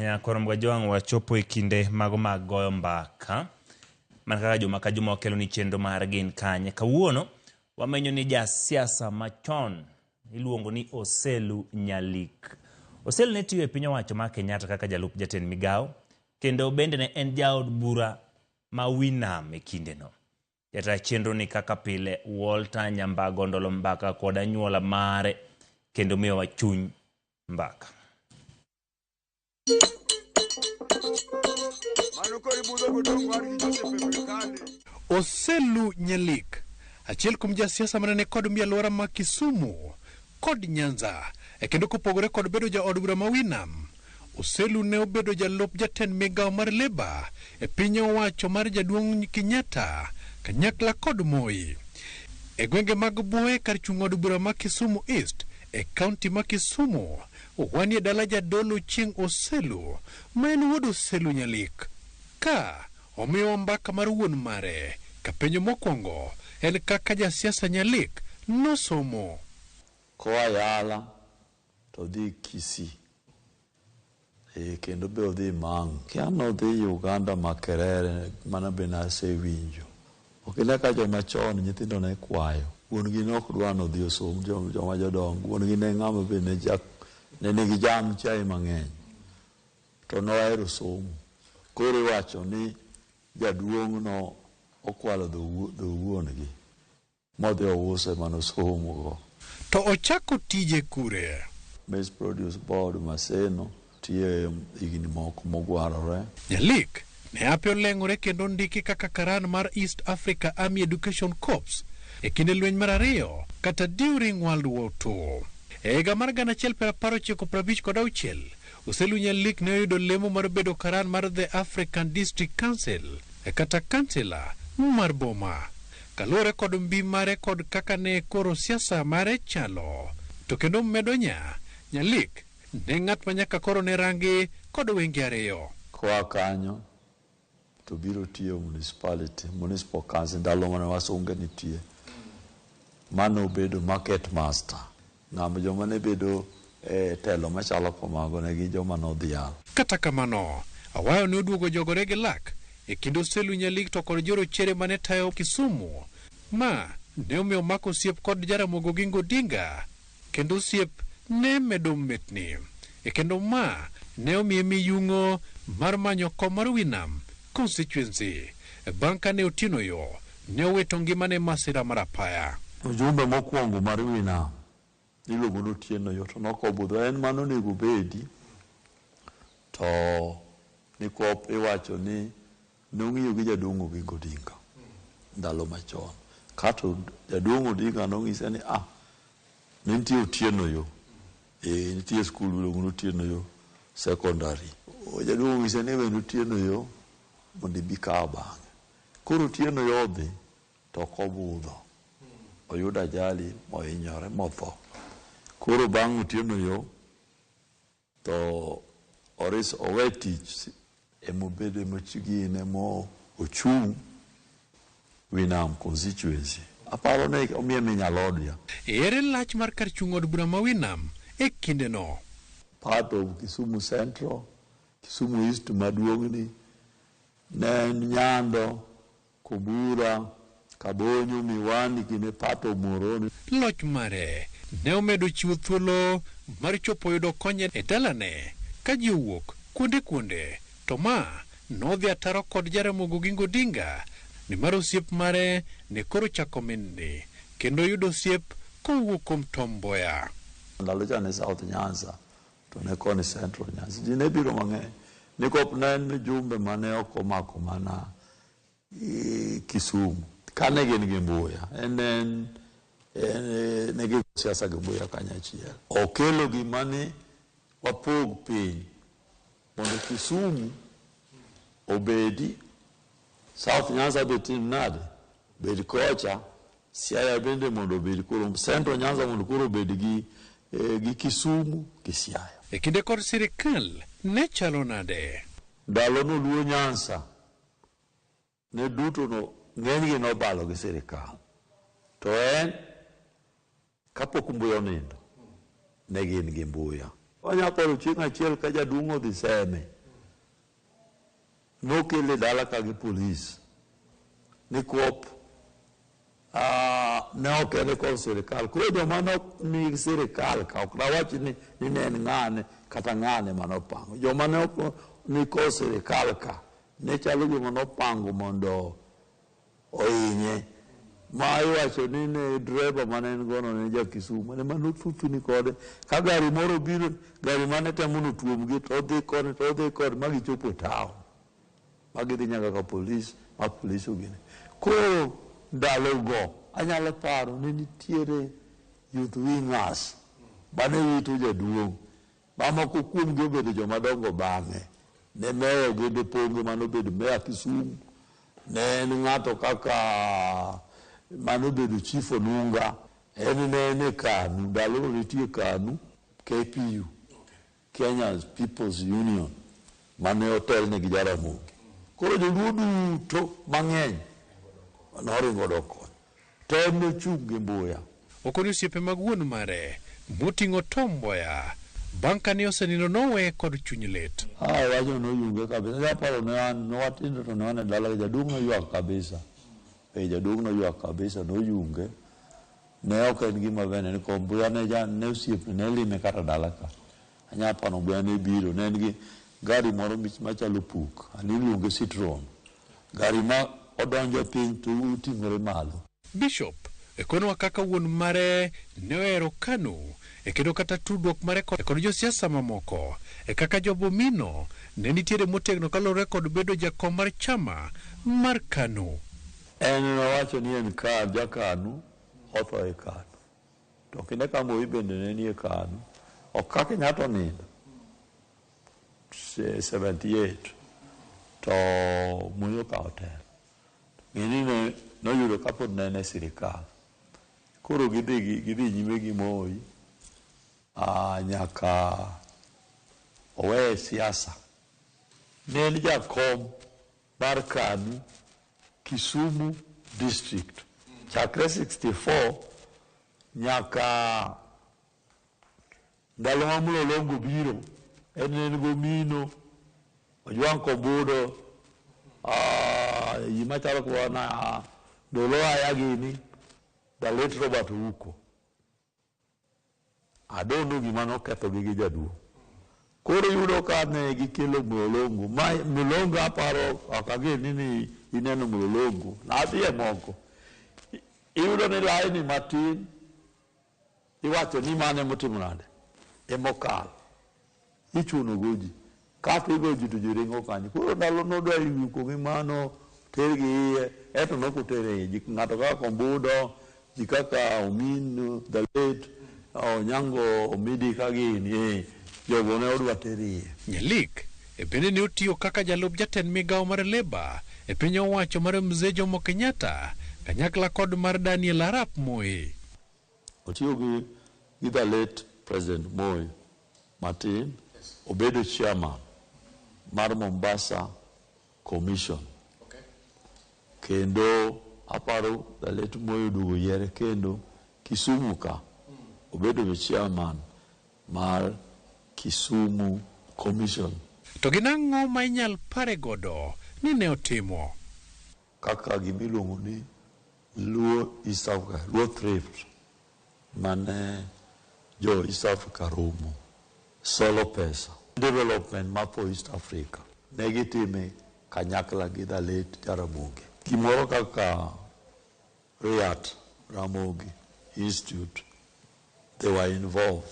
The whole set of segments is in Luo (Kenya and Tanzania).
Nyakwar Mgajwang' wachopo e kinde mago mag goyo mbaka. Mana kaka juma ka juma wakelo ni chenro mar gin kanye. Kawuono wamenyo ni jasiasa machon iluongo ni Oselu Nyalik. Oselu ne tiyo e piny owacho ma Kenyatta kaka jalup jatend migawo kendo bende ne en jaod bura ma Winam e kindeno. Jata chenro ni kaka pile Walter Nyambago Ndolo mbaka kod anyuola mare kendo miyowa chuny mbaka. Oselu Nyalik, achiel kuom jasiasa mane ni kod mbi alwora ma Kisumu kod Nyanza, e kendo kopogore kod bedo jaod bura ma Winam, Oselu ne obedo jalup jatend migawo mar Labour e piny owacho mar jaduong' Kenyatta kanyakla kod Moi. E gwenge mag Buoye kar chung' od bura ma Kisumu East e kaunti ma Kisumu, wanie dala jadolo Chieng' Oselu ma en wuod Oselu Nyalik. Ka omiyowa mbaka mar wuon mare ka penjo mokwongo en kaka jasiasa Nyalik nosomo. Koa Yala to odhi Kisii. Eh, kendo be odhi Mang'u. Kia nodhi Uganda Makerere, mano be nasewinjo. Ok ine ka joma chon nyithindo ne kwayo. Wuon gi ne ok dwa ni odhi osom joma jodongo. Wuon gi ne ng'ama be ne ja, ne nigi jam chiaye mang'eny. To nohero somo. Koro iwacho ni jaduong' no okwalo dho wuon gi. Modhi ouse manosomo go. To ochako tije kure? Maize Produce Board Maseno tiye higni moko mogwarore. Nyalik ne ape oleng'ore kendo ondiki kaka karan mar East Africa Army Education Corps e kinde lweny mar ariyo kata during World War II. E higa mar 1956, Oselu Nyalik ne oyudo lemo mar bedo karan mar The African District Council kata kansila mar boma. Kaluwore kod mbi mare kod kaka ne koro siasa mare chalo. To kendo medo nya, Nyalik ne ng'at ma nyaka koro ne rangi kod wenge ariyo. Koa kanyo to biro tiyo municipality, municipal council ndalo mane wasunge nitie. Mano obedo market master. Ng'ama joma ne bedo e telo machalo kamago ne gin joma nodhial. Kata kamano, Awayo ne oduogo jogore gi lak e kind Oselu Nyalik to kod jorochere mane tayo Kisumu, ma ne omiyo omako osiep kod Jaramogi Oginga Odinga kendo osiep ne medo metni. E kendo ma ne omiye miyung'o mar manyo kom mar Winam constituency bang' kane Otieno Yo ne owito ngimane e masira mar apaya. Mjumbe mokwongo mar Winam iluongo ni Otieno Yo to nokobudho en mano onego obedi to nikwop iwacho ni nong'iyo gi jaduong' Oginga Odinga ndalo machon kato jaduong' Odinga nong'ise ni ah ne nitie Otieno Yo e nitie skul miluongo ni Otieno Yo secondary jaduong' ong'ise ni wendo Otieno Yo mondo ibi kaw bang'e koro Otieno Yo odhi to ok obudho oyudo ajali mohinyore motho koro bang' Otieno Yo to oris owe tich emobedo emochigine mo ochung' Winam constituency aparo ni omiye minyalodia. Ere lach mar kar chung' od bura ma Winam e kindeno? Part of Kisumu Central, Kisumu East maduong'ni ne en Nyando, Kobura, Kabonyo, Miwani gine part of Muhoroni. Loch mare ne omedo chiwo thuolo mar chopo yudo kony e dalane ka ji owuok kuonde kuonde to ma nodhi ataro kod Jaramogi Oginga Odinga nimar osiep mare ne koro chako minni kendo yudo osiep kowuok kuom Tom Mboya. Ndalo cha ne South Nyanza to ne koni Central Nyanza ji ne biro mang'eny nikop ne en mjumbe mane ok omako mana Kisumu kane gin gi Mbuya en en ne gi siasa gi Mbuya kanyachiel okelo gima ni wapog piny mondo Kisumu obedi South Nyanza be tim nade bed kocha Siaya bende mondo obed koro Central Nyanza mondo koro obed gi gi Kisumu gi Siaya. E kinde kod sirikal ne chalo nade? Ndalo no Luo Nyanza ne duto no ng'enygi nobalo gi sirikal to en kapok Mbuya onindo ne gin gi Mbuya. Wanya paro chieng' achiel ka jaduong' odhi Seme, nokele dala ka gi polis nikwop ne ok en kor sirikal. Koro joma ne ok ni sirikal ka ok nawach ni ni ne en ng'ane kata ng'ane manopango. Joma ne ok ni kor sirikal ka ne chalo gima nopango mondo ohinye. Ma iwacho ni ne driver mane en gono ne ja Kisumu ne mano thuthni kode ka gari moro biro gari mane temo notuomgi to odhi koni to odhi koni ma gichopo e town ma gidhi nyaka ka polis ma polis ogine. Koro ndalogo anyalo paro ni nitiere youth wingers mane rito jaduong' mamoko kuomgi obedo joma dongo bang'e. Ne meya Ogendo Ponge manobedo meya Kisumu, ne en ng'ato kaka manobedo chief Onunga, en ne en e KANU, ndalogo nitie KANU, KPU, Kenya People's Union, mane otelne gi Jaramogi. Koro joluo duto mang'eny noringo dok koni. To en nochung' gi Mbuya. Okoni osiepe mag wuon mare moting'o Tom Mboya bang' kane osenindo noweye kod chuny lit. Ah, wachno noyunge kabisa. Anyalo paro ne an, ne watindo to ne wan e dala gi jaduong' noywak kabisa. Eh, jaduong' noywak kabisa, noyunge. Ne ok en gima bende ni ko Mbuya ne ja, ne osiepne, ne lime kata dala ka. Anyalo paro Mbuya ne biro, ne en gi gari moro machalo puk, an iluonge Citroen. Gari ma odonjo piny to oting'ore malo. Bishop konwa kaka wuon mare ne ohero KANU e kendo kata tudruok mare kod josiasa mamoko e kaka Job Omino ne nitiere motegno kaluwore kod bedo jakom mar chama mar KANU. En nowacho ni en ka ja KANU, otho e KANU. To kinde ka Moi bende ne nie KANU, ok ka Kenyatta onindo 78 to Moi okawo telo. Ng'eni ne noyudo kapod ne en e sirikal. Koro gidhi gidhi nyime gi Moi nyaka oweye siasa. Ne en jakom mar KANU Kisumu district chakre 64 nyaka ndalo ma Mlolongo biro en ne en gomino Ojwang' Kobudo ji machalo kona Dolo Aya gini the late Robert Ouko. I don't know gima nokethogi gi jaduong'. Koro iyudo ka ne gikelo Mlolongo. Ma Mlolongo aparo ok ageni ni ineno Mlolongo. Nadhi e moko. Iyudo ni laini matin iwacho ni mano emotimo nade? Emokalo. Ichuno go ji. Kato igo ji to ji ringo kanyo. Koro ndalo nodwa yuko gi mano tergi iye, ento nok otere iye. Ji ng'ato kaka Kombudo, ji kaka Omin, the late Onyango Omidi ka gini, jogo ne odwa ter iye. Nyalik e bende ne otiyo kaka jalup jatend migawo mar Labour e piny owacho mar Mzee Jomo Kenyatta kanyakla kod mar Daniel Arap Moi. Otiyo gi the late President Moi matin, obedo chairman mar Mombasa Commission. Kendo aparo the late Moi oduogo yiere kendo Kisumu ka, obedo be chairman mar Kisumu Commission. To gin ang'o ma inyal pare godo ni ne otimo? Kaka gimiluongo ni Luo East Africa, Luo Thrift, mane jo East Africa romo, solo pesa. Development ma for East Africa, ne gitime kanyakla gi the late Jaramogi. Gimoro kaka RIAT, Ramogi Institute, they were involved.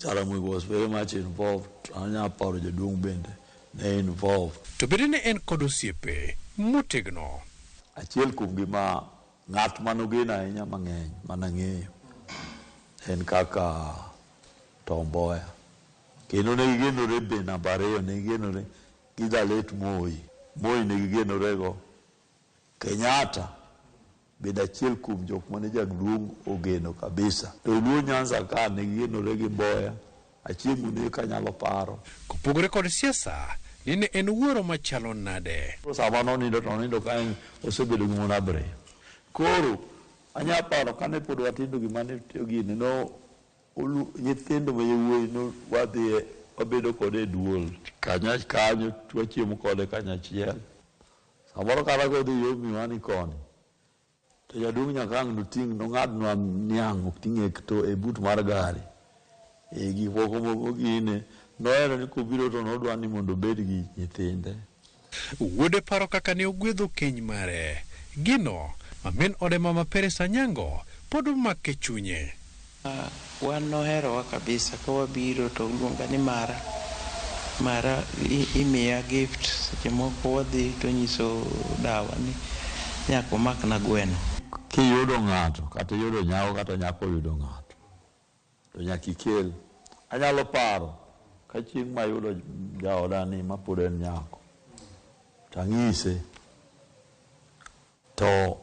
Jaramogi was very much involved. Anyalo paro jaduong' bende ne involved. To bende ne en kod osiepe motegno. Achiel kuom gi ma ng'at manogeno ahinya mang'eny manang'eyo en kaka Tom Mboya. Kendo ne gigenore be namba ariyo ne gigenore gi the late Moi. Moi ne gigenore go. Kenyatta bende achiel kuom jok mane jaduong' ogeno kabisa. To Luo Nyanza ka ne gigenore gi Mboya. Achieng' ne kanyalo paro. Kopogore kod siasa, ni ne en wuoro machalo nade? Sama nonindo to nonindo ka en osebedo gi mon abiriyo. Koro anya paro kane pod watindo gima ne tiyo gini no Olu, nyithindo ma yawuoyi no wadhi wabedo kode e duol kanya kanyo wachiemo kode kanyachiel. Samoro kata kodhi yo miwani koni to jaduong' nyaka ang' noting' nong'adnwa niang' oting'e to e but mar gari. E gik moko moko gine nohero ni kobiro to nodwa ni mondo obed gi nyithinde. Wuode paro kaka ne ogwedho keny mare. Gino ma min ode Mama Peris Anyango pod omako e chunye. Wan noherowa kabisa ka wabiro to oluonga ni mara mara imiya gift seche moko wadhi to onyiso dawa ni nyaka omakna gweno. Kiyudo ng'ato kata iyudo nyako kata nyako oyudo ng'ato to nyaka ikel. Anyalo paro ka chieng' mayudo jaoda ni mapod en nyako to ang'ise to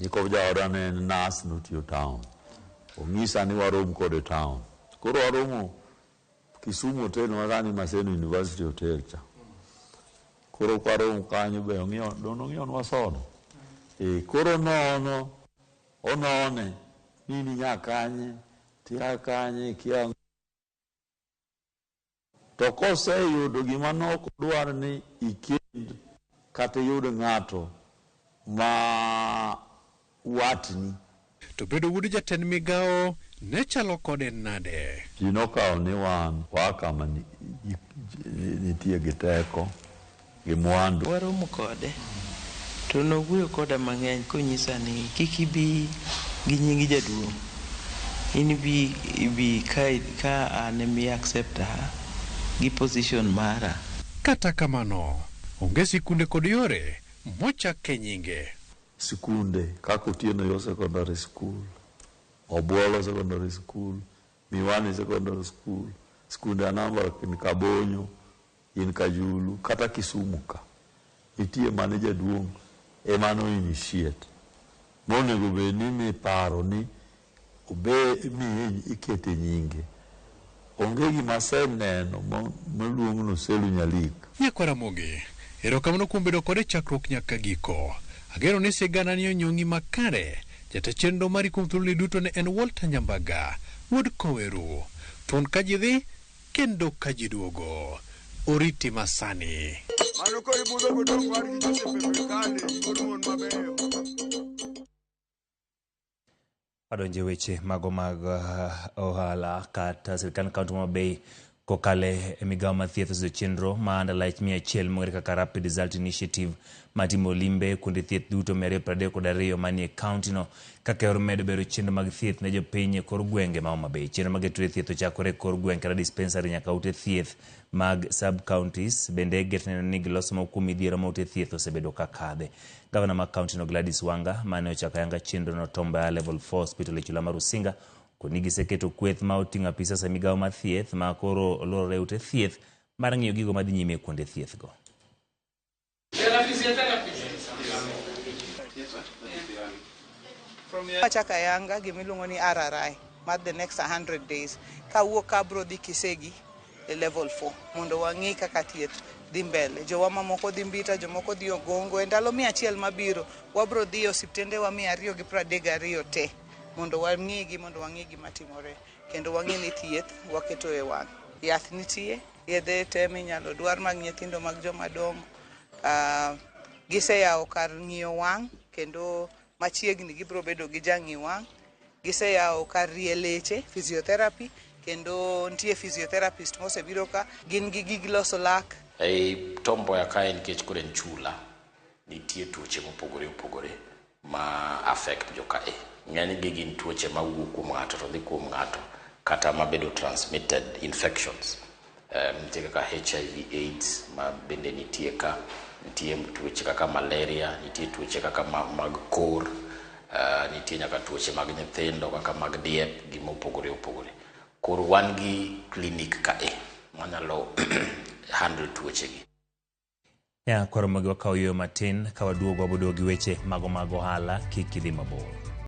Nyikop jaoda ne en nas notiyo town. Ong'isa ni warom kode town. Koro waromo Kisumu Hotel ma sani Maseno University Hotel cha. Koro kwaromo kanyo be ong'iewo don ong'iewonwa soda. E, koro nono onone ni in inya kanye, tia kanye, ikia To koseyudo gima nok odwar ni ikend kata iyud ng'ato ma watni. To bedo wuod jatend migawo ne chalo kode nade? Ji nokawo ni wan waa kama nitie gi teko gi mwandu. Waromo kode to nowuoyo koda mang'eny konyisa ni kik ibi gi nying jaduong', in ibi ibi ka, ka an ema i accept a gi position mara. Kata kamano, onge sikunde kod yore mochak e nyinge. Sikunde kaka Otieno Yo Secondary School, Obuolo Secondary School, Miwani Secondary School, sikunde Anambra Kabonyo, in Kajulu kata Kisumu ka nitie mane jaduong' ema no initiate monego bed ni miparo ni obe miye ikete nyinge. Onge gima aseneno moluong ni Oselu Nyalik. Nyakwa Ramogi, erokamano kuom bedo kode chakruok nyaka giko. Ageno ni sigana ni onyong'i makare. Jata chenro mari kuom thuoloni duto ne en Walter Nyambaga, wuod Koweru. Thuon ka ji dhi, Kendo ka ji duogo, oriti masani. Mano koro ibudho godong' wadgi Joseph Ebrikale, wuod mon mabeyo. Wadonje weche mago mag ohala kata sirkand kaunti ma Homa Bay kokale e migawo mar thieth oseyo chenro ma andalach 100 mong'ere kaka Rapid Result Initiative matimo limbe kuonde thieth duto 232 manie kaunti no kaka yor medo bero chenro mag thieth ne jopiny e kor gwenge ma Homa Bay. Chenro mag tude thieth ochakore e kor gweng' kata dispensary nyaka ute thieth mag sub counties. Bende get neno ni giloso moko kuom midhiero ma ute thieth osebedo ka kadhe. Gavana ma kaunti no Gladys Wanga mane ochako ayanga chenro no Tom Mboya Level 4 Hospital e chula mar Rusinga koni giseketo kweth ma oting'o apisas e migawo mar thieth ma koro olworore e ute thieth mar ng'iyo gigo madhi nyime e kuonde thieth go. Wachako ayanga gima iluongo ni RRI mar the next 100 days. Kawuok ka abro dhi Kisegi e level 4 mondo wang'i kaka thieth dhi mbele. Jowa mamoko dhi Mbita, jomoko dhi Ogongo. E ndalo 100 mabiro, wabro dhi e osiptendewa 232 te mondo wang'igi mondo wang'i gima timore kendo wang'i ni thieth waketo e wang'. Yath nitie, yedhe te minyalo dwar mag nyithindo mag joma dongo. Giseyawo kar ng'iyo wang' kendo machiegni gibiro bedo gi jang'i wang'. Giseyawo kar rie leche, physiotherapy, kendo nitie physiotherapist mosebiro ka. Gin gi gig loso lak. Ei Tom Mboya kae nikech koro en chula, nitie tuoche mopogore opogore ma affect joka e. Ng'eny gi gin tuoche mawuok kuom ng'ato to dhi kuom ng'ato kata mabedo transmitted infections. Nitie kaka HIV AIDS ma bende nitie ka, nitie tuoche kaka malaria, nitie tuoche kaka mag kor, nitie nyaka tuoche mag nyithindo kaka mag diep gi mopogore opogore. Koro wan gi clinic ka e manyalo handle tuoche gi. Ya, koro mogi wakawo yueyo matin ka waduogo waboduogo gi weche mago mag ohala kik idhi mabor.